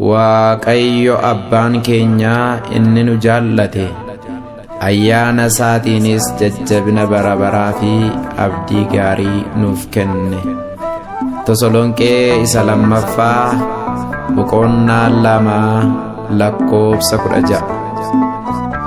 Waaqayyo abbaan keenya inni nu jaallate ayyaana isaatiinis jajjabina bara baraa fi abdii gaarii nuuf kenne. Tasalonqee isa lammaffaa boqonnaa 2 lakkoobsa 16.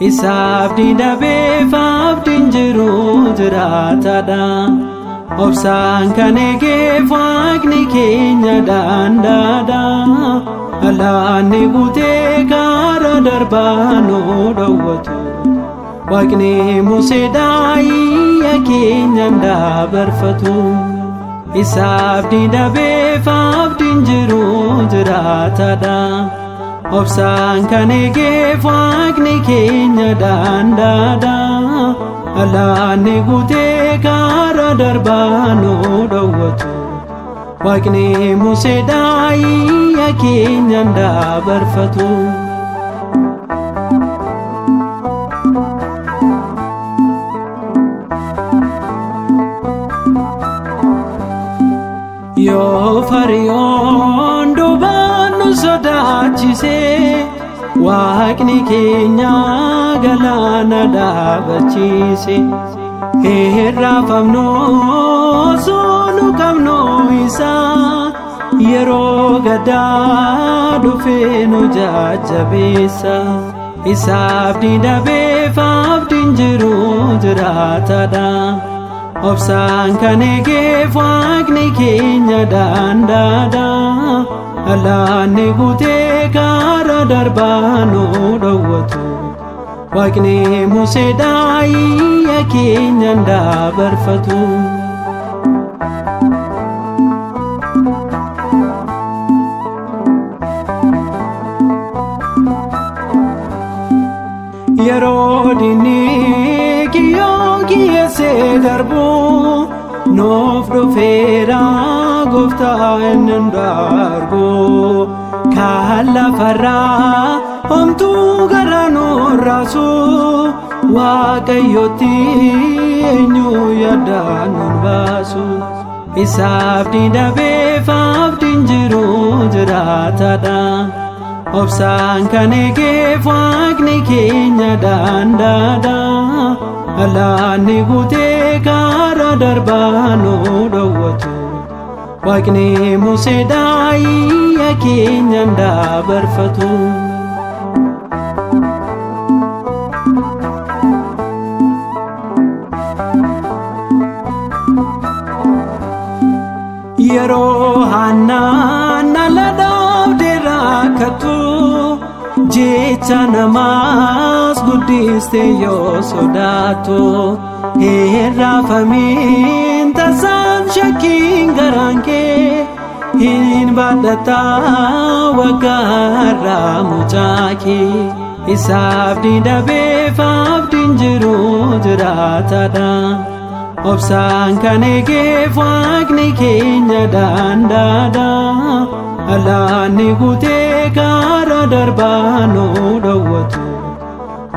Isaaf diinabeef abdiin jiru jiraataadha. Obsaan kan eegeef waaqni keenya daandaadha. Alaanni guutee karaa darbaa nu dhowwatu. Waaqni Museedhaa iyya keenya dabarfatu. Isaaf diinabeef abdiin jiru jiraataadha. Obsaan kan eegeef waaqni keenya daandaadha. Alaanni guutee karaa darbaa nu dhowwatu. Waaqni Museedhaa iyya keenya dabarfatu. Yoo Fariyoon duubaan nu sodaachise, waaqni keenya galaana dhaabachiise. Hirraafamnu osoo nu qabnu isaa, yeroo gaddaa dhufee nu jajjabeessa. Isaaf diinabeef abdiin jiru jiraataadha. Obsaan kan eegeef waaqni keenya daandaadha. Alaanni guutee karaa darbaa nu dhowwatu. Waaqni Museedhaa iyya keenya dabarfatu. Yeroo diinni kiyyoo kiyyeessee darbu, nuuf dhufeera gooftaa inni darbu. Kan lafarraa homtuu gara nu raasu, Waaqayyotti eenyu yaada nun baasu. Isaaf diinabeef abdiin jiru jiraataadha. Obsaan kan eegeef waaqni keenya daandaadha. Alaanni guutee karaa darbaa nu dhowwatu. Waaqni Museedhaa iyya keenya dabarfatu. Yeroo Haannaan ala dhaabdee rakkattu, jecha namaas guddistee yoo sodaattu, hirraafamiin tasaan shakkiin garaan kee hin baadhataa waggaarraa mucaa kee. Isaaf diinabeef abdiin jiru jiraataadha. Obsaan kan eegeef waaqni keenya daandaadha. Alaanni guutee karaa darbaa nu dhowwatu.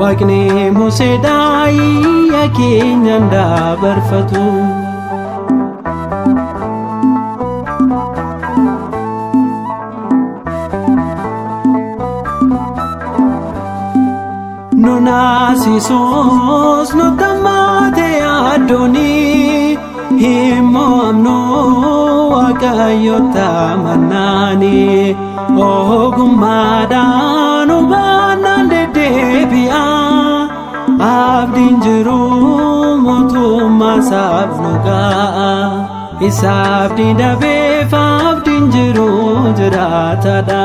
Waaqni Museedhaa iyya keenya dabarfatu. Nu naasisuus nu tammaate yaaddooni, hin mo'amnu Waaqayyo tamannaani. Ogummaadhaan hubannaan deddeebi'a, abdiin jiru mootummaa isaaf nu ga'a. Isaaf diinabeef abdiin jiru jiraataadha.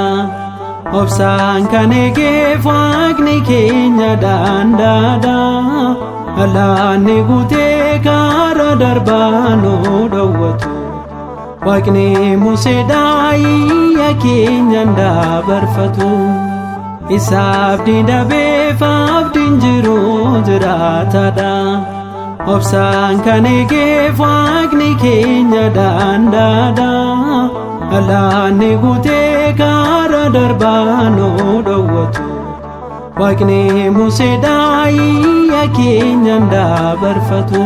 Obsaan kan eegeef Waaqni keenya dandaadha. Alaanni guutee karaa darbaa nu dhowwatu. Waaqni Museedhaa iyya keenya dabarfatu. Isa abdii dhabeef abdiin jiru jiraatadha. Obsaan kan eegeef Waaqni keenya dandaadha. Alaanni guutee karaa darbaa nu dhowwatu. Waaqni Museedhaa iyya keenya dabarfatu.